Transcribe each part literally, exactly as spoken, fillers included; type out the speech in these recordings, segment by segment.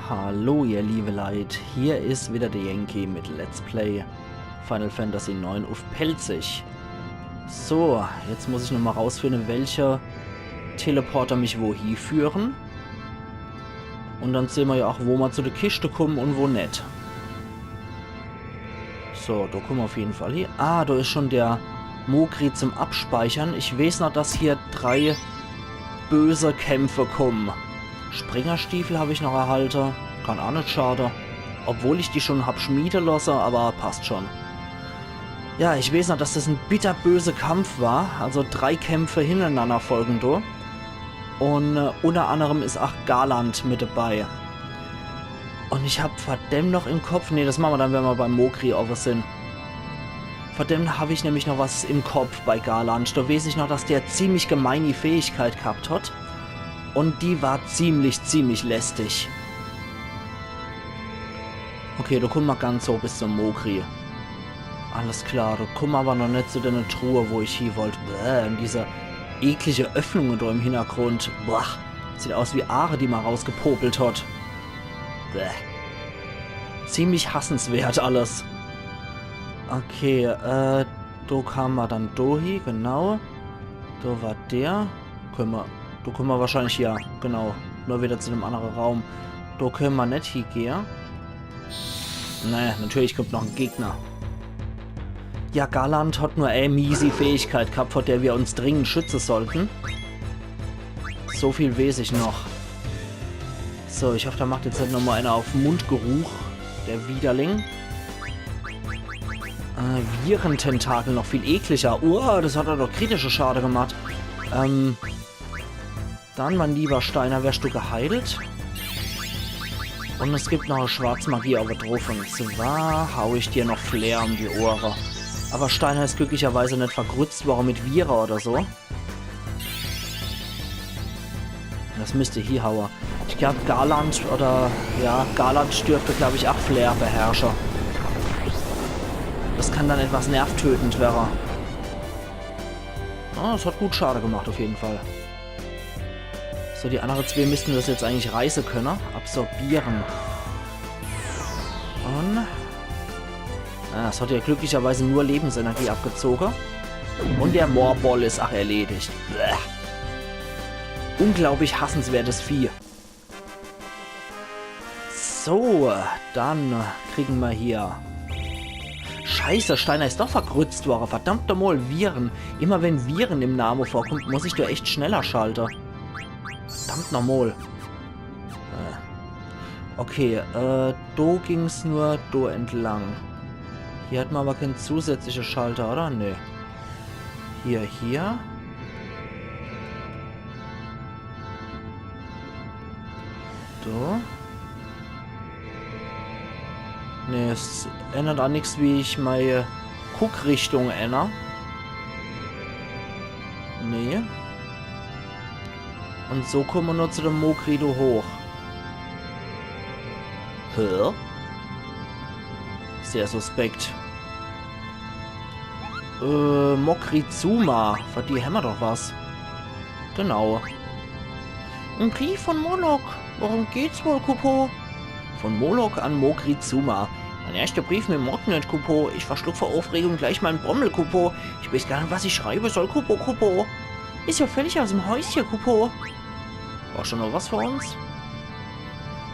Hallo ihr liebe Leit, hier is wieder der Yankee mit Let's Play Final Fantasy neun uff Pälzisch. So, jetzt muss ich nochmal rausfinden, welche Teleporter mich wohin führen. Und dann sehen wir ja auch, wo wir zu der Kiste kommen und wo net. So, da kommen wir auf jeden Fall hin. Ah, da ist schon der Mokri zum Abspeichern. Ich weiß noch, dass hier drei böse Kämpfe kommen. Springerstiefel habe ich noch erhalten. Kann auch nicht schaden. Obwohl ich die schon hab schmieden lassen, aber passt schon. Ja, ich weiß noch, dass das ein bitterböser Kampf war. Also drei Kämpfe hintereinander folgen, du. Und äh, unter anderem ist auch Garland mit dabei. Und ich hab verdammt noch im Kopf, nee, das machen wir dann, wenn wir beim Mokri over sind. Verdammt hab ich nämlich noch was im Kopf bei Garland. Da weiß ich noch, dass der ziemlich gemeine Fähigkeit gehabt hat. Und die war ziemlich, ziemlich lästig. Okay, da kommen wir ganz hoch bis zum Mokri. Alles klar, da kommen wir aber noch nicht zu der Truhe, wo ich hin wollt. Bäh, und diese eklige Öffnungen da im Hintergrund. Boah, sieht aus wie Aare, die man rausgepopelt hat. Bäh. Ziemlich hassenswert alles. Okay, äh, da kam ma dann do hie, genau. Da war der. Können ma, da können ma wahrscheinlich, ja, genau. Nur wieder zu dem anderen Raum. Da können ma net hiegehe. Naja, natürlich kommt noch ein Gegner. Ja, Garland hat nur eine miese Fähigkeit gehabt, vor der wir uns dringend schützen sollten. So viel weiß ich noch. So, ich hoffe, da macht jetzt nicht nochmal einer auf Mundgeruch. Der Widerling. Äh, Virententakel, noch viel ekliger. Uah, das hat doch kritische Schade gemacht. Ähm, dann, mein lieber Steiner, wärst du geheilt. Und es gibt noch eine Schwarzmagie aber drauf. Und zwar hau ich dir noch Flair um die Ohren. Aber Steiner ist glücklicherweise nicht vergrützt worden mit Vira oder so. Das müsste hiehaue. Ich glaub, Garland oder, ja, Garland dürfte, glaub ich, auch Flair beherrschen. Das kann dann etwas nervtötend werden. Ah, es hat gut Schade gemacht, auf jeden Fall. So, die anderen zwei müssten das jetzt eigentlich reißen können. Absorbieren. Und Ah, das hat ja glücklicherweise nur Lebensenergie abgezogen. Und der Moorboll ist auch erledigt. Bäh. Unglaublich hassenswertes Vieh. So, dann kriegen wir hier. Scheiße, Steiner ist doch vergrützt worden. Verdammt nochmal, Viren. Immer wenn Viren im Namen vorkommt, muss ich da echt schneller schalten. Verdammt nochmal. Äh. Okay, äh, do ging's nur do entlang. Hier hat man aber keinen zusätzlichen Schalter, oder? Nee. Hier, hier. Do. Nee, es ändert auch nichts, wie ich meine Guckrichtung ändere. Nee. Und so kommen wir nur zu dem Mokri do hoch. Hä? Sehr suspekt. Äh, Mokrizuma. Für die hämmer doch was. Genau. Ein Brief von Molok. Worum geht's wohl, Kupo? Von Molok an Mokrizuma. Mein erster Brief mit Mognet, Kupo. Ich verschluck vor Aufregung gleich mein Bommel, Kupo. Ich weiß gar nicht, was ich schreiben soll, Kupo, Kupo. Ist ja völlig aus dem Häuschen, Kupo. War schon noch was für uns?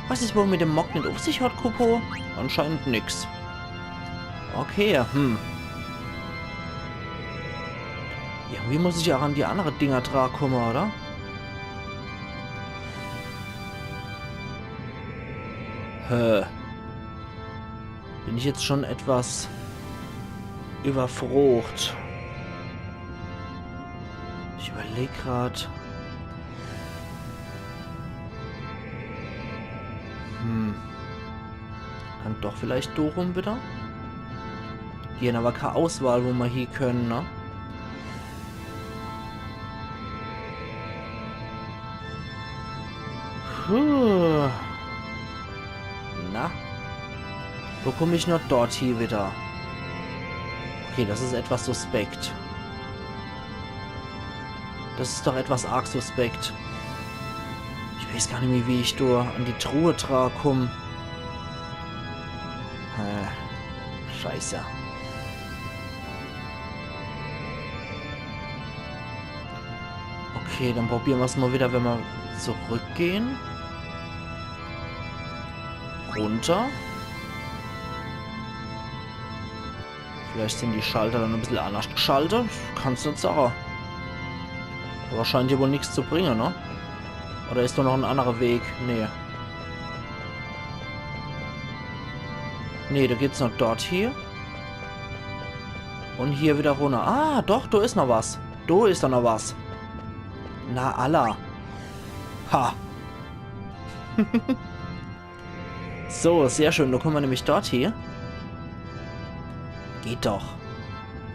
Was es wohl mit dem Mognet auf sich hat, Kupo? Anscheinend nix. Okay, hm. Irgendwie muss ich ja an die andere Dinger drankommen, oder? Hä? Bin ich jetzt schon etwas überfrocht? Ich überleg grad. Hm. Kann doch vielleicht do rum wieder? Hier aber keine Auswahl, wo wir hier können, ne? Puh. Na? Wo komm ich nur dort hier wieder? Okay, das ist etwas suspekt. Das ist doch etwas arg suspekt. Ich Ich weiß gar nimmi, wie ich do an die Truhe dra komm. Äh, scheiße. Okay, dann probiere mer's mol wieder, wenn mer zurückgehn. Runter. Vielleicht sin die Schalter dann e bissel annerscht g'schalte. Kannsch net sage. Awwer scheint jo wohl nix zu bringe, ne? Oder is do noch en annerer Weg? Nee. Nee, do geht's noch dort hie. Un hier wieder runner. Ah, doch, do is noch was. Do is doch noch was. Na, alla. Ha. So, sehr schön. Do kumme mer nämlich dort hie. Geht doch.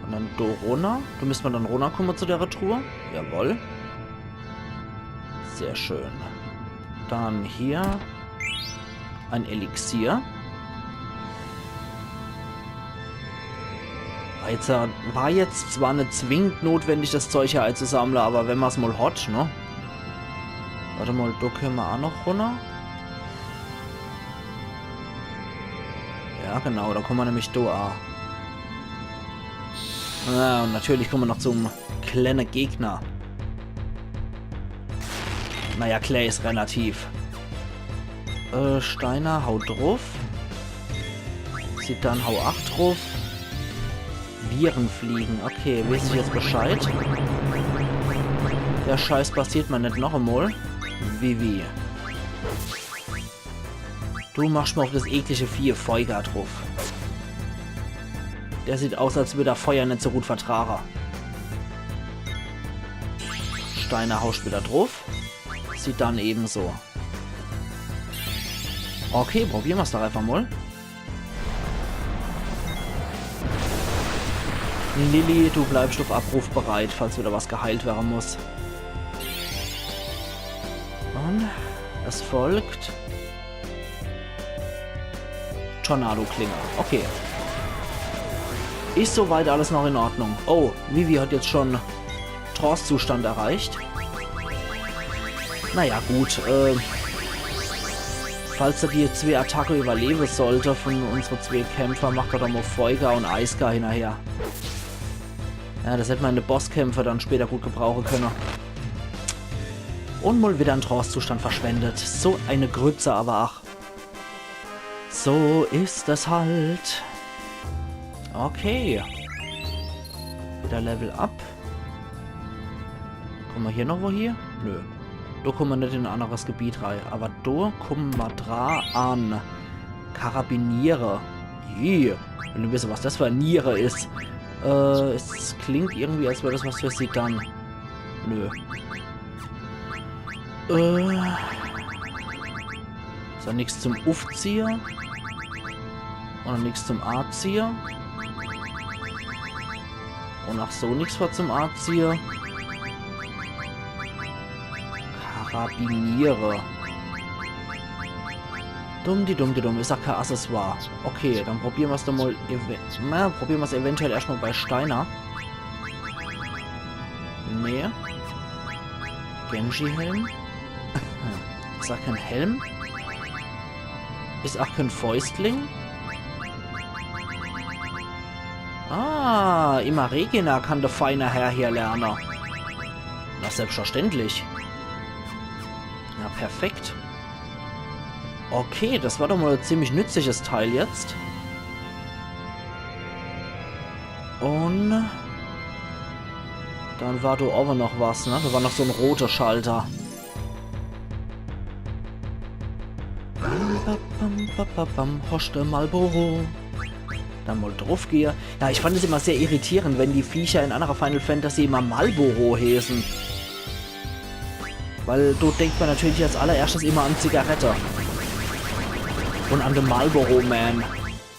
Un dann do runner. Do müsst mer dann runnerkumme zu der Truhe. Jawoll. Sehr schön. Dann hier e Elixier. War jetzt, äh, war jetzt zwar net zwingend notwendig, des Zeug hier eizusammle, awwer wenn mer's mol hot, ne? Wart emol, do kenne mer aa noch runner. Ja, genau, do kumme mer nämlich do aa. Ah, un natürlich kumme mer noch zum klenne Gegner. Naja, klä is relativ. Äh, Steiner, hau druff. Zidane, hau aa druff. Virenfliegen, okay, weeß ich jetzt Bescheid. Der Scheiß passiert mer net noch emol. Vivi. Du machsch mol uff des eklige Vieh Feuer druff. Der sieht aus, als würd er Feuer net so gut vertrage. Steiner hauscht wieder druff. Zidane ebenso. Okay, probiere mer's doch einfach mol. Lilly, du bleibscht uff Abruf bereit, falls wieder was geheilt werre muss. Un es folgt Tornado-Klinge. Okay. Is soweit alles noch in Ordnung. Oh, Vivi hat jetzt schon Trance-Zustand erreicht. Naja, gut, äh, falls er die zwee Attacke überlewe sollt von unsere zwee Kämpfer, macht er doch mol Feuer un Eisgar hinnerher. Ja, des hätt mer in de Bosskämpfe dann später gut gebrauche könne. Un mol wieder en Trance-Zustand verschwendet. So e Grütze, awwer ach. So is es halt. Okay. Wieder Level up. Kumme mer hier noch wo hie? Nö. Do kumme mer net in e anneres Gebiet rei. Awwer do kumme mer dra an. Karabiniere. Ih, wenn du wisse, was des für e Niere is. Äh, es klingt irgendwie, als wär des was für Zidane. Nö. Äh. So, nix zum Uffziehe. Un nix zum Aziehe. Un ach so nix vor zum Aziehe. Karabiniere. Dumm die dumm die dumm, is ach kee Accessoire. Okay, dann probiere mer's doch mol. Ev-, na, probiere mer's eventuell erscht mol bei Steiner. Nee. Genji-Helm? Is ach kee Helm? Is ach kee Fäustling? Ah, Imma Regina kann de feine Herr hier lerne. Na, selbstverständlich. Na, perfekt. Okay, des war doch mol e ziemlich nützliches Teil jetzt. Un dann war do owwe noch was, ne? Do war noch so en roter Schalter. Bam, bam, bam, bam, bam, Hoschte Marlboro. Dann mol druffgehe. Ja, ich fand es immer sehr irritierend, wenn die Viecher in annere Final Fantasy immer Marlboro heeßen. Weil do denkt mer natürlich als allererschtes immer an Zigarette. Un an de Marlboro Man.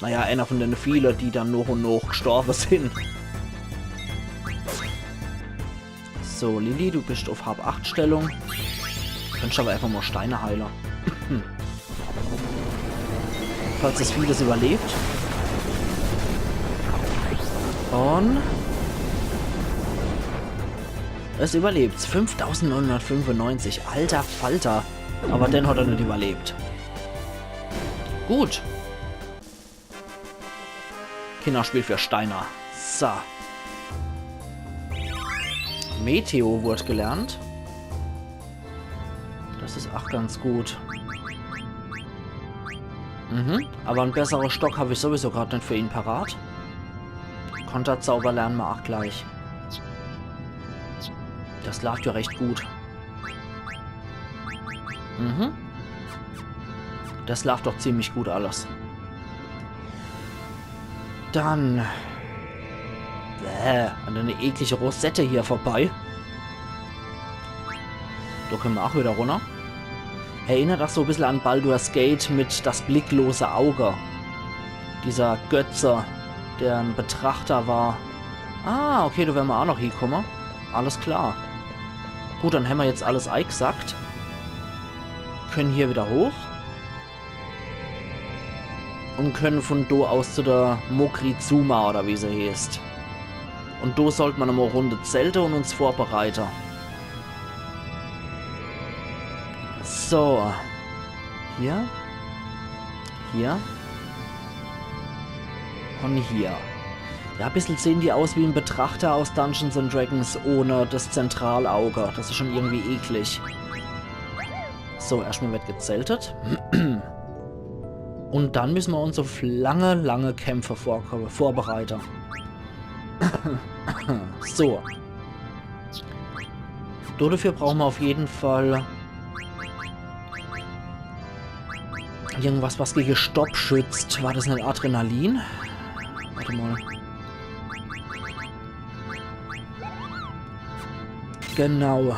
Naja, einer von dene viele, die dann noch un noch gestorbe sin. So, Lilly, du bist uff Hab-acht-Stellung. Könnscht awwer einfach mol Steiner heile. Falls des Vieh des überlebt. Un es überlebt's. Fünftausendneunhundertfünfundneunzig. Alter Falter. Aber den hat er net überlebt. Gut. Kinnerspiel für Steiner. So. Meteo wurde gelernt. Das is ach ganz gut. Mhm. Aber en bessere Stock hab ich sowieso grad net für ihn parat. Konterzauber lerne mer ach gleich. Das laaft ja recht gut. Mhm. Das laaft doch ziemlich gut alles. Dann. Bäh, an dene eklige Rosette hier vorbei. Do könne mer ach wieder runner. Erinnert ach so e bissel an Baldur's Gate mit das blicklose Auge. Dieser Götze, der en Betrachter war. Ah, okay, do wern mer ach noch hiekomme. Alles klar. Gut, dann hämmer jetzt alles eigsackt. Könne hier wieder hoch. Und könne von do aus zu der Mokrizuma, oder wie se heeßt. Und do sollt mer nochmo e Runde zelte und uns vorbereite. So. Hier. Hier. Und hier. Ja, e bissel sehen die aus wie en Betrachter aus Dungeons and Dragons ohne das Zentralauge. Das is schon irgendwie eklig. So, erstmal wird gezeltet. Und dann müsse mer uns auf lange, lange Kämpfe vor vorbereite. So. Dodefür brauche mer auf jeden Fall irgendwas, was gege Stopp schützt. War das net Adrenalin? Warte mal. Genau.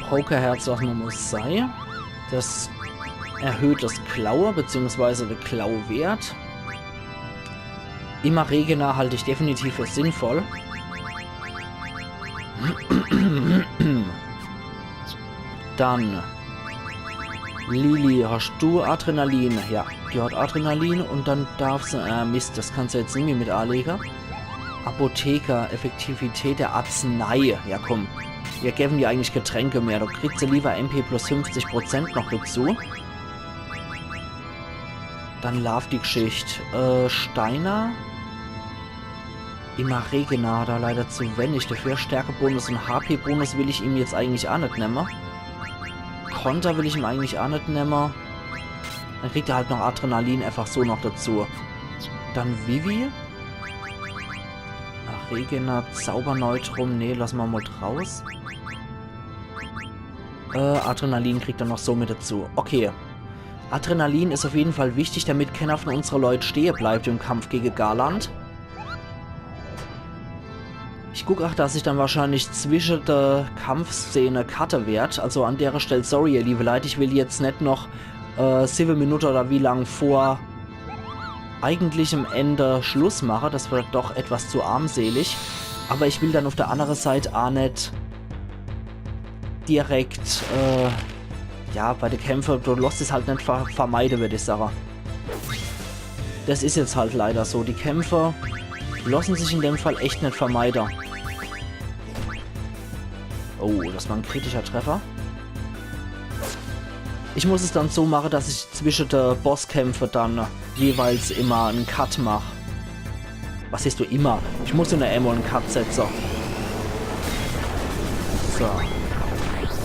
Pokerherz, was mer muss sei. Das erhöht das Klaue, beziehungsweise de Klauwert. Imaregena halt ich definitiv für sinnvoll. Dann. Lili, hast du Adrenalin? Ja, die hat Adrenalin und dann darf se, äh, Mist, das kannst du jetzt nimmi mit anlege. Apotheker, Effektivität der Arznei. Ja, komm. Wir geben dir eigentlich Getränke mehr. Do kriegt se lieber M P plus fünfzig Prozent noch dazu. Dann laaft die Geschicht. Äh, Steiner. Imaregena hat er leider zu wenig. Dafür Stärkebonus und H P-Bonus will ich ihm jetzt eigentlich ach net nemme. Konter will ich ihm eigentlich ach net nemme. Dann kriegt er halt noch Adrenalin einfach so noch dazu. Dann Vivi. Ach, Regena, Zauberneutrum. Nee, lass mer mal draus. Äh, Adrenalin kriegt er noch so mit dazu. Okay. Adrenalin is auf jeden Fall wichtig, damit kenner von unsere Leut stehe bleibt im Kampf gege Garland. Ich guck ach, dass ich dann wahrscheinlich zwische de Kampfszene cutte werd. Also an dere Stell, sorry, ihr liebe Leit, ich will jetzt net noch, äh, siwwe Minute oder wie lang vor eigentlichem Ende Schluss mache. Das wird doch etwas zu armselig. Aber ich will dann auf der andere Seit ach net direkt, äh, ja, bei de Kämpfe, du losscht es halt net ver vermeide, würd ich sage. Das is jetzt halt leider so. Die Kämpfe lossen sich in dem Fall echt net vermeide. Oh, das war en kritischer Treffer. Ich muss es dann so mache, dass ich zwische de Bosskämpfe dann jeweils immer en Cut mach. Was heißt du immer? Ich muss nur emol en Cut setze. So.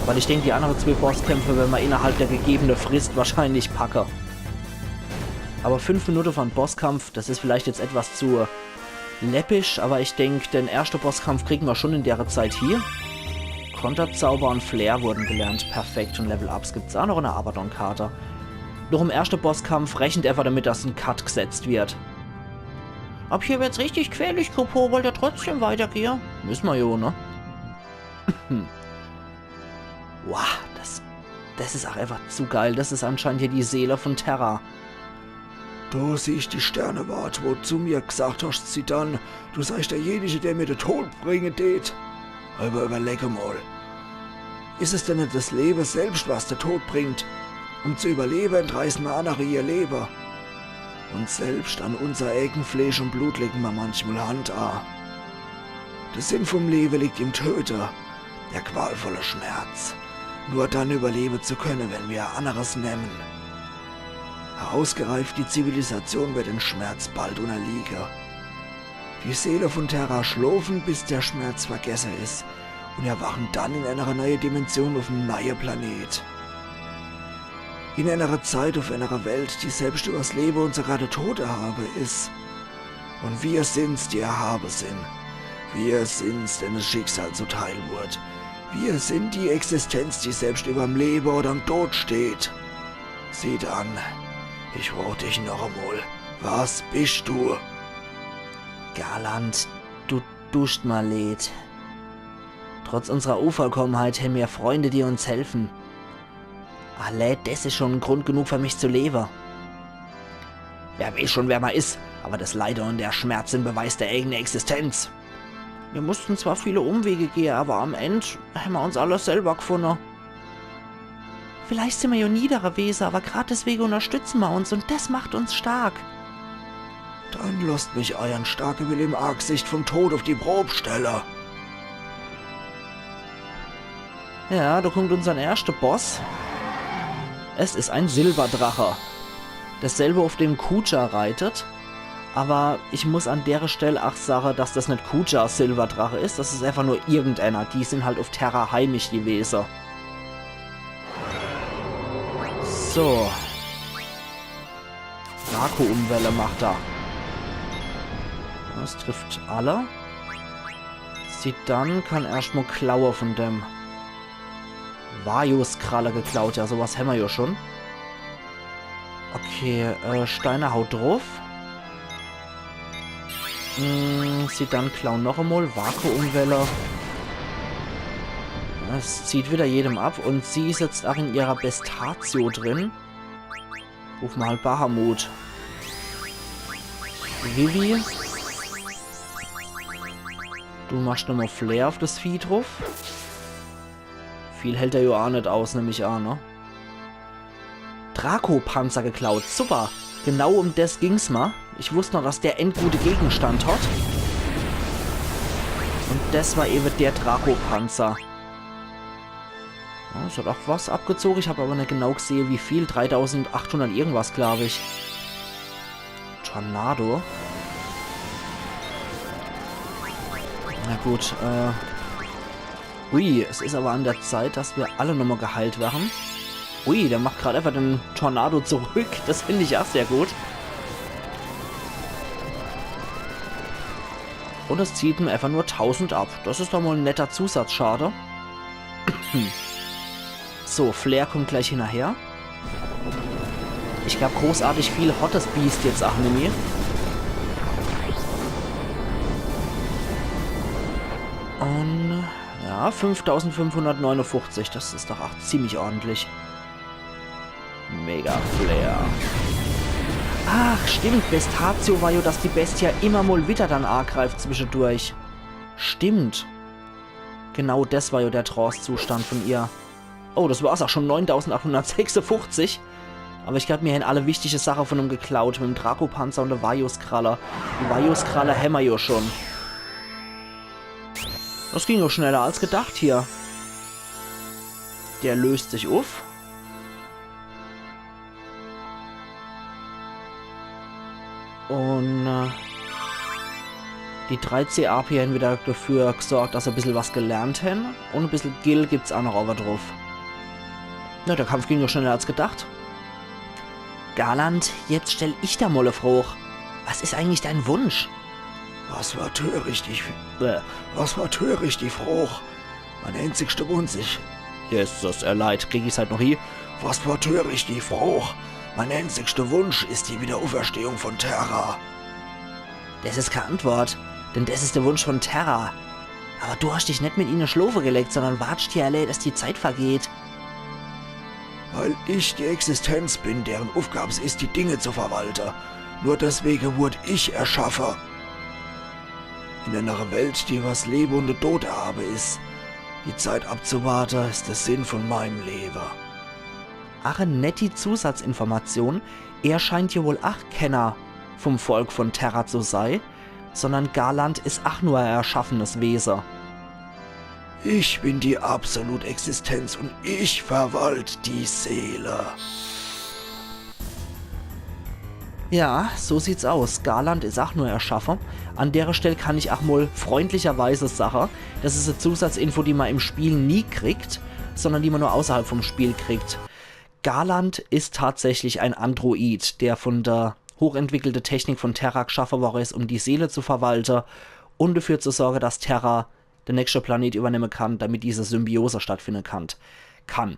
Weil ich denk, die andere zwee Bosskämpfe wern mer innerhalb der gegebene Frist wahrscheinlich packe. Aber fünf Minute für en Bosskampf, das is vielleicht jetzt etwas zu läppisch, aber ich denk, den erschte Bosskampf kriegen mer schon in dere Zeit hie. Konterzauber und Flair wurden gelernt. Perfekt. Und Level-Ups gibt's ach noch in der Abaddon-Karte. Noch im erschte Bosskampf rechnet einfach damit, dass en Cut gesetzt wird. Ab hier wird's richtig gefährlich, Kupo. Wollt ihr trotzdem weitergehe? Müsse mer jo, ne? Wow, das, das is ach einfach zu geil. Das is anscheinend hier die Seele von Terra. Du siehst die Sternewart, wo zu mir gesagt hast, Zidane, du seist derjenige, der mir de Tod bringe tät. Aber überleg emol. Is es denn net das Lewe selbst, was de Tod bringt? Um zu überlewe, entreiße mer annere ihr Lewe. Und selbst an unser eige Fleesch und Blut lege mer manchmal Hand a. De Sinn vom Lewe liegt im Töte. Der qualvolle Schmerz. Nur dann überlebe zu könne, wenn mir e anneres nemme. Ausgereift die Zivilisation wird den Schmerz bald unterliege. Die Seele von Terra schlofen, bis der Schmerz vergesse is, und erwachen dann in einer neue Dimension auf em neue Planet. In einer Zeit, auf einer Welt, die selbst übers Lebe und sogar der Tod erhabe is. Und wir sind's, die erhabe sin. Wir sind's, denen das Schicksal zuteil wurd. Wir sind die Existenz, die selbst überm Lebe oder im Tod steht. Zidane, ich frag dich noch emol, was bist du? Garland, du duscht mer leed. Trotz unserer Unvollkommenheit hemmer Freunde, die uns helfen. Allee des is schon en Grund genug für mich zu lewe. Wer weiß schon, wer mer is, aber das Leide und der Schmerz sind Beweis der eigene Existenz. Wir mussten zwar viele Umwege gehe, aber am End hemmer uns alle selber gefunne. Vielleicht sin mer jo niedere Wese, aber grad deswege unterstützen mer uns und des macht uns stark. Dann lasst mich euern starke Wille im Angesicht vom Tod auf die Prob stelle. Ja, da kommt unsern erschte Boss. Es is ein Silberdrache. Derselbe, auf dem Kuja reitet. Aber ich muss an dere Stell ach sage, dass das net Kujas Silberdrache is. Das is einfach nur irgendeiner. Die sin halt auf Terra heimisch gewese. So. Vakuumwelle macht er. Das trifft alle. Zidane kann erscht mol klaue von dem. Vajos Kralle geklaut, ja, sowas hemmer jo schon. Okay, äh, Steiner haut druff. Mm, Zidane klaut noch emol. Vakuumwelle. Es zieht wieder jedem ab und sie sitzt ach in ihrer Bestatio drin. Ruf mer halt Bahamut. Vivi. Du machst nochmol Flair auf das Vieh druff. Viel hält er jo ach net aus, nemm ich an, ne? Draco-Panzer geklaut, super. Genau um des ging's mer. Ich wusst noch, dass der en gute Gegenstand hat. Und des war ewe der Draco-Panzer. Ja, es hat ach was abgezoge. Ich hab aber net genau gesehe, wie viel. Dreitausendachthundert irgendwas, glaub ich. Tornado. Na gut, äh. Ui, es is aber an der Zeit, dass wir alle nochmol geheilt werre. Ui, der macht grad einfach den Tornado zurück. Das find ich ach sehr gut. Und es zieht em einfach nur tausend ab. Das is doch mol en netter Zusatzschade. So, Flair kommt gleich hinnerher. Ich glaub, großartig viel hat das Biest jetzt ach nimmi. Und, ja, fünftausendfünfhundertneunundfünfzig, das is doch ach ziemlich ordentlich. Mega Flair. Ach, stimmt, Bestatio war jo, dass die Bestie immer mol wieder dann agreift zwischedurch. Stimmt. Genau das war jo der Trance-Zustand von ihr. Oh, das war's ach schon, neuntausendachthundertsechsundfünfzig. Aber ich glaub, mir hän alle wichtige Sache von em geklaut, mit em Draco-Panzer und der Vajos-Kralle. Die Vajos-Kralle hämmer jo schon. Das ging jo schneller als gedacht hier. Der löst sich uff. Und, äh, die drei C A P hän wieder dafür gesorgt, dass er e bissel was gelernt hän. Und e bissel Gil gibt's ach noch owwe druff. Na, der Kampf ging jo schneller als gedacht. Garland, jetzt stell ich der mol e Froch. Was is eigentlich dein Wunsch? Was war töricht, ich, äh, was war töricht, die Froch? Mein einzigster Wunsch, ich, Jesus, er leid, krieg ich's halt noch hie. Was war töricht, die Froch? Mein einzigster Wunsch is die Wiederauferstehung von Terra. Das is kee Antwort, denn das is der Wunsch von Terra. Aber du hast dich net mit ihne schlofe gelegt, sondern wartst hier allee, dass die Zeit vergeht. Weil ich die Existenz bin, deren Aufgab's is, die Dinge zu verwalte. Nur deswege wurd ich erschaffe. In einer Welt, die was Lebe und de Tod erhabe is. Die Zeit abzuwarte, is de Sinn von meinem Lebe. Ach, e netti Zusatzinformation. Er scheint jo wohl ach kenner vom Volk von Terra zu sei, sondern Garland is ach nur e erschaffenes Wese. Ich bin die absolute Existenz und ich verwalt die Seele. Ja, so sieht's aus. Garland is ach nur erschaffe. An dere Stell kann ich ach mol freundlicherweise sache, das is e Zusatzinfo, die ma im Spiel nie kriegt, sondern die ma nur außerhalb vom Spiel kriegt. Garland is tatsächlich ein Android, der von der hochentwickelte Technik von Terra gschaffe worre is, um die Seele zu verwalte und dafür zu sorge, dass Terra de nächste Planet übernemme kann, damit diese Symbiose stattfinde kann. kann.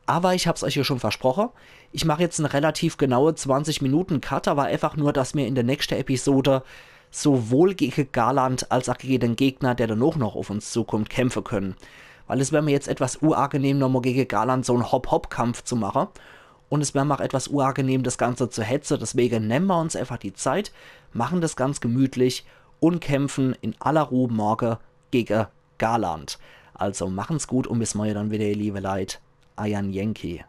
Aber ich hab's euch ja schon versproche, ich mach jetzt en relativ genaue zwanzig Minuten Cut, aber einfach nur, dass mir in der nächste Episode sowohl gege Garland als auch gege den Gegner, der danach noch auf uns zukommt, kämpfe können. Weil es wär mir jetzt etwas uangenehm, nochmal gege Garland so en Hop-Hop-Kampf zu mache. Und es wär mir auch etwas uangenehm, das Ganze zu hetze. Deswegen nemme ma uns einfach die Zeit, machen das ganz gemütlich und kämpfen in aller Ruhe morge gege Garland. Also machen's gut und bis morge dann wieder, ihr liebe Leit. Eiern Yankee.